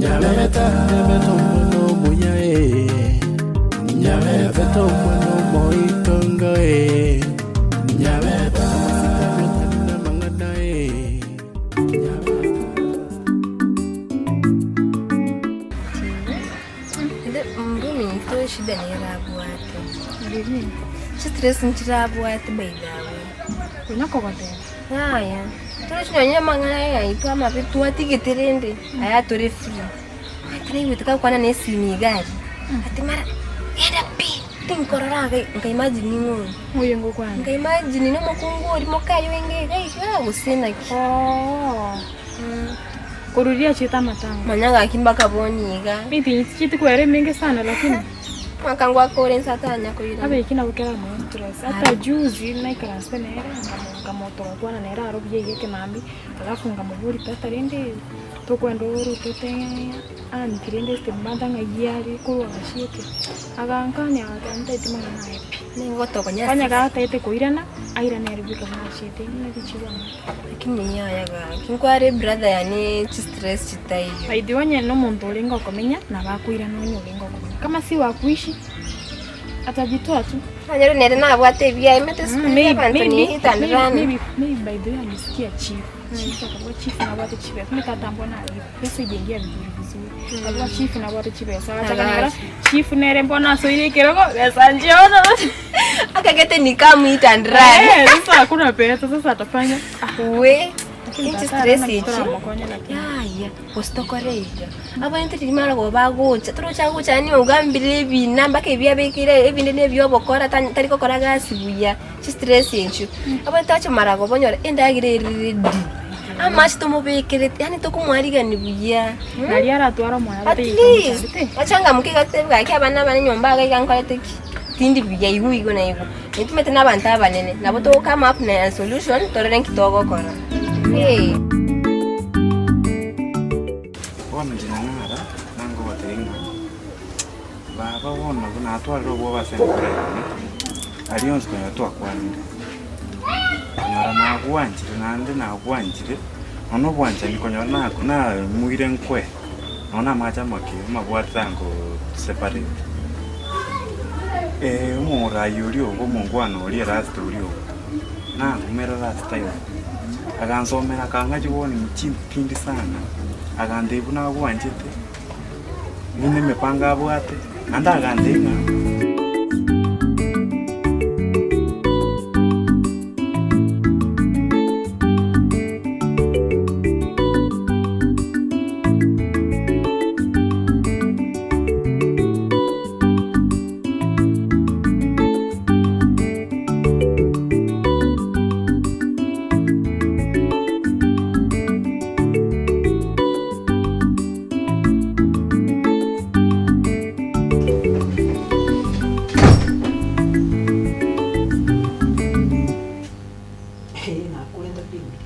Nyabeta Nyabeta omwana omuya eh. Nyabeta omwana omoitongo eh. Nyabeta amasikani otari namang'ana eh. Nyabeta. Mbuminto eshida nere abwate. Chistress nchirabwate by the way. Konya kogoteba. Yaya, tore chinonye amang'ana aya yaito amabe twatigete rende aya tore free. Ati naigwete gakwana na esimi iga aria, ati mara genda pi, tinkorora iga nka imagine ning'o oyo. Oyo ngokwana. Nka imagine na omokungu oria mokaye oenge iga iga gose naki. Oo. Korwa riria achiete amatanga. Manya gaki mpaka bono iga. Maybe chitikwera emenge sana lakini. Mwaka ngwakore inse atanya koirana. Abe eki nabo kera mono stress. Hata juzi naikaransete nere nkamotoka kwana nere aro buya iga ekemambia alafu nkamoboria tata rende tokwenda orotete aunty rende esete ng'ai are korwa agachete agankania agateba ntaeti mang'ana aye pi. Nigo tokonya Onye gataete koirana airane ere bweka buna achete naki chigwana. Lakini yaya gaki nkware brother yane chistress chitaiyo. By the way onye nomonto orenge okomenya nabo akoirana onye orenge okomenya kama si wa kuishi atajitoa tu. Nanyore nere nabwate ebiaye emete Mm, sukari maybe, abanto maybe, nihitandirana. maybe, maybe by the way alisikia chief chief akakuwa chief nabwate chibesa mimi tata mbona alipa pesa ijaingia vizuri vizuri akakuwa chief nabwate chibesa achakanyora chief nere mbona asoire ekerogo besa nchiona Akagete nikamuitandirana. Eh, sasa hakuna pesa sasa atafanya ah, We lakini inchi tata stress arana echi. turamukonya lakini Yaya, gose tokore iga. Abande tirimara goba bagocha, torocha gocha yaani ogambire ebina mpaka ebi abekire ebinde na ebiobokora tari gokora gasi buya, chistress echio. Abande tachomara goba onyore endagera ere ready, amache tomobekerete yaani tokomwarigani buya Nari aratware omoyo At agotebi least, tomochande. achangamke iga atebe gaki abana abane nyomba iga iga nkorete ki? Tindi buya igo igo na igo. Nitumete na abanto abanene, nabo togo come up na solution torore nki togokora. Eh. Bono inche nang'ara, nangogotebia ng'a baba bono buna atwarire obwoba ase enkoro yane, aria onsi konyora twakwanire, konyora nagwanchire naende nagwanchire, nonya na obwanchani konyora na- namuire nkwe, nonya na amache amake amabwate tangoo separate. Omorai oria obo omongwana oria erasito oria obo, nang'umera last time, agansomera akang'a chiwarning chintindi sana, agantebia buna agwanchete, buna emepango abwate, naende agantebia ng'a. Ee, nakorenta pimbi.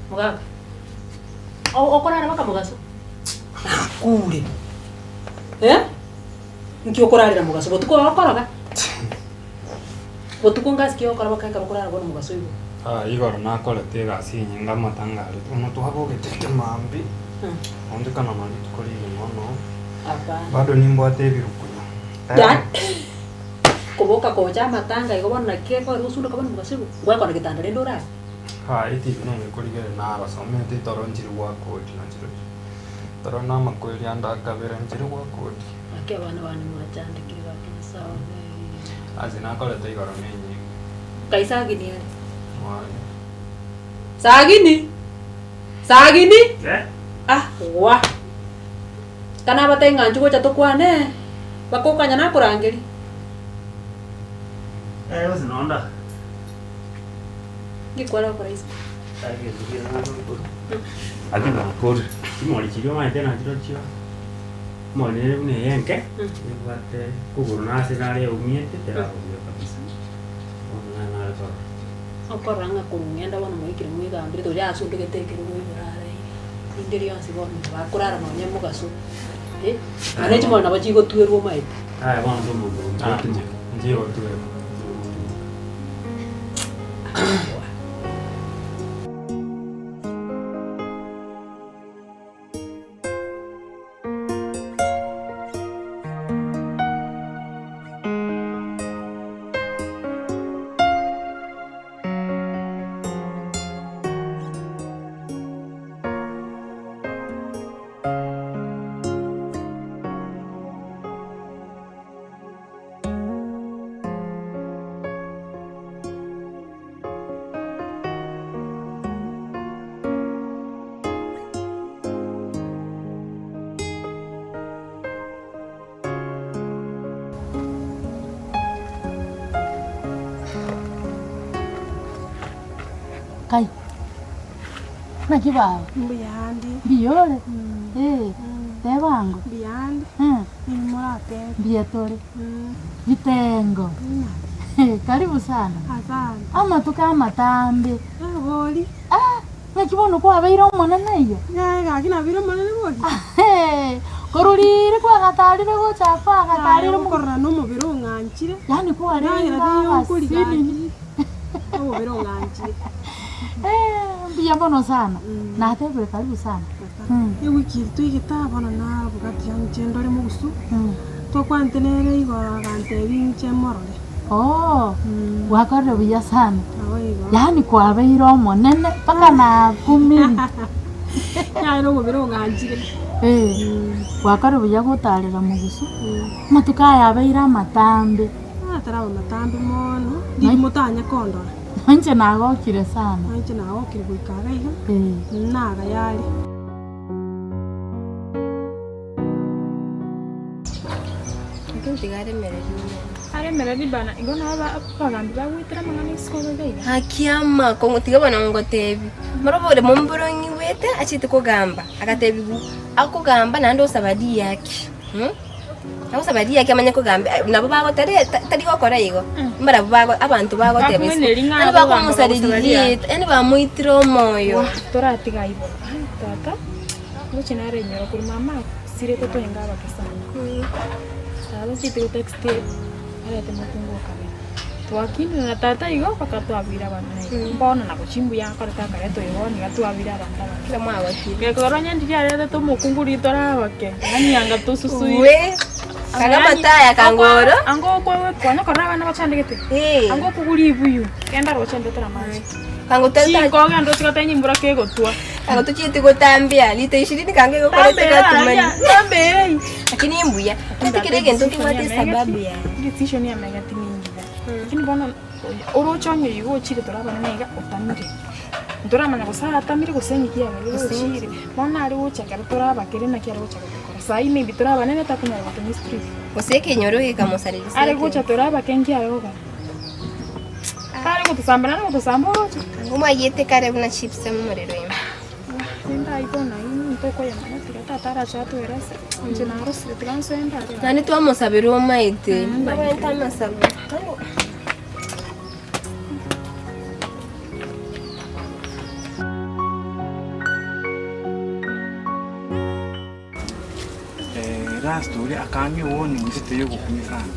Mogaka, o- okorara mpaka mogaso? Nakure. Eh? Nki okorarera mogaso? Botuko okoroga? Botuko ngasi ki ogokora boka ekero okorara bono mogaso igo? Ah, igoro nakorete egasi enyinge amatanga aria bono twabogete ekemambia, onde kana rituko rigima mono, Hapana. bado nimbwate ebirukunyo. Yaani koboka kocha amatanga igo bono naki ekore osundoka bono mogaso igo, ngwekona getanda rende orare? Ah, etibi nonye korigereria narosomete toro nchiri gwakori nachirochio. Toro namakweri ande akabere nchiri gwakori. Gaki abana bane mwachandekire gaki Nyasae one. Ase nakorete igoro nenyinga. Nkai Sagini are? Mwane. Sagini! Sagini! Eh? Ah, gwa! Kana abatebie ng'a inchuo gocha tokwane, bakokanya nakorangeria. Eh, gose nonda. Nki kware gokora isiko? Ake nakore chimori chiria omanyete nachirochio emori nere buna eye enke ebwate kogoro nase nare eumiete teraruga kabisa bono nare nare korora. Okorora ng'a korwa ng'enda bono mwaikire mwegambire toria asundegete ekerogo igoro araire, rinde rionsi bono bakorara nonye mogaso eh, naende chimori nabo chigotwerwa omaete. Aye bono ase omonto ogotumeka. Nchigotwerwa. Naki baba? Mbuyande. Mbuya ore? Eh, teba ango. Mbuyande. Eh. Inwe moratebe. Mbuya tore. Bitengo. Karibu sana. Asante. Amatuko amatambe. Eh, bori. Ah, naki bono kwabeire omonene eyio? Yaya gaki nabeire omonene bori. Korwa riiri kwagatarire gocha aa kwagatarire Yaya gokorora na omobere ong'anchire. Yaani kwarenge Ndagera teiyo nkori abasinini. gaki. Omobere ong'anchire. Eh, mbuya mono sana. Natebire karibu sana. Ewiki eri toigete aa bono nabogati inche ndore mogusu, tokwanete nere igoro agantebia inche morore. Oo, gwakorire buya sana. Nabo igo. Yaani kwabeire omonene mpaka nakumiri. Yaya nomobere ong'anchire. Eh, gwakorire buya gotarera mogusu, amatuko aya abeire amatambe. Ah, taraba matambe mono, riria motanya kondora. Inche nagokire sana. Inche nagokire goika iga iga, Eh. nagayare. Tiga aremererie omonto. Aremererie bana, igo nabo abagambi bagoetera amang'ana isiko iga iga. Haki amakong'u tiga bono ngotebi. Moro bore momboro ong'igwete achete kogamba, agatebigu akogamba naende osaba riaki mh, agosaba riaki amanye kogamba nabo bagotari tari gokora igo, mbarabwo bago abanto bagoteba isiko, Bakomweneria ng'a yaani akogamba bakomosareri bagosaba riaki. rieta, yaani bamoitire omoyo. Toratiga aywo bono, ai tata, ngochia nare enyoro korwa mama asirete toenga abake sana. Tata ochiete go text arete mokungu o kabere. Twakinire na tata igo mpaka twabire abanto na igo. Bono nabo chimbuya akorete akareta oyo bono iga twabire abanto abange. Kera mwagokire. Gekogera onye ndiria aretete omokungu riria tore abake, yaani anga tosusuire. We, kaga amataya kangoro. Anga okwe konya korora abana bachandegete. Eh. Anga okogwa ribuyu, genda roche ndetere amache. Kango tata. Chinko ogende ochi gotenya embura kegotwa. Kango tochieti gotambia lita ishirini kango egokorete gatumani. Tambei. Lakini imbuya. Tete kere egento nkebwate esababu yaye. Decision ya megati ningiya. Lakini bono oroche onye igo ochire tore abanene iga otamire. Ntoramanya gose atamire gose eng'iti yaye ochire. Bono nare gocha ekero tore abakere naki are gocha gotokora. Saii maybe tore abanene takonyara gotomistreat. Gose ekenyoro gekamosareria. Are gocha tore abake nki are gokora. Tari gotosamba nare gotosamba oroche. Ango mwayete kare buna chips omorero ime. Rende ayio bono ayio omonto okoyamanya tiga tata arache atoerese inche narosire tiga nsoe ndare. Naende twamosabera omaete. Abwenerete amasabo. Last oria akang'a ewarning gete ya ogokumia sana,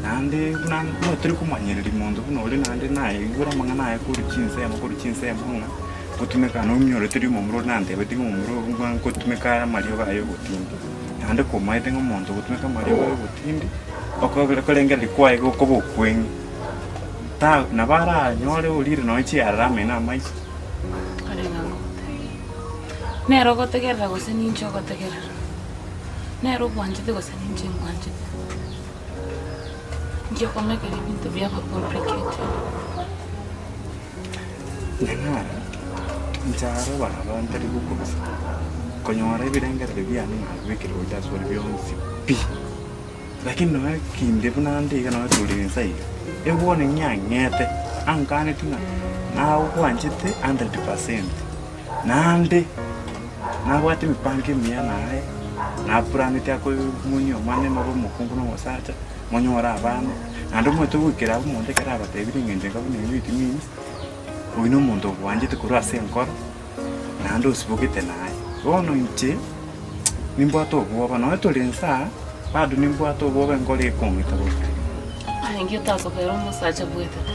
naende buna buna tori komanyereria monto buna oria naende naigure amang'ana aye korwa chinsemo korwa chinsemo ng'a gotumeka nominyorete riria omomura oria nantebeti ng'a omomura oyo ng'a ngotumeka are amariogo aye ogotindi. Naende komaete ng'a omonto ogotumeka amariogo aye ogotindi, okogera korengereria kwaye gokoba okweng'e, ta nabo aranyore orire nonye chiarara ameno amaiso. Kare ng'a ngogotebia. Nere ogotegerera gose ninche ogotegerera? Nere obwanchete gose ninche nkwanchete? Inki okomekera ebinto biaba complicated? Nyang'ara, inche aro baba ntari gokobisa, konyora ebirengererio biane nabibekire gocha ase ore bionsi pi. Lakini nonya kinde buna nde iga nonya tore inse iga, ewone ng'ang'ete, ankaneti ng'a nagokwanchete hundred percent, naende nabwate emipango emiya naye, napuraneti akomonia omwane mobe omokungu na omosacha, monyore abana, naende omanyete goikera abwo omonto ekero abatebirie eng'encho enga buna eywo it means, oywo na omonto ogwanchete korwa ase enkoro, naende osibogete naye. Bono inche. Nimbwate obwoba, nonya tore inse aa, bado nimbwate obwoba enkoro ekong'ita botuko. Aye inki otakobera omosacha bwetete?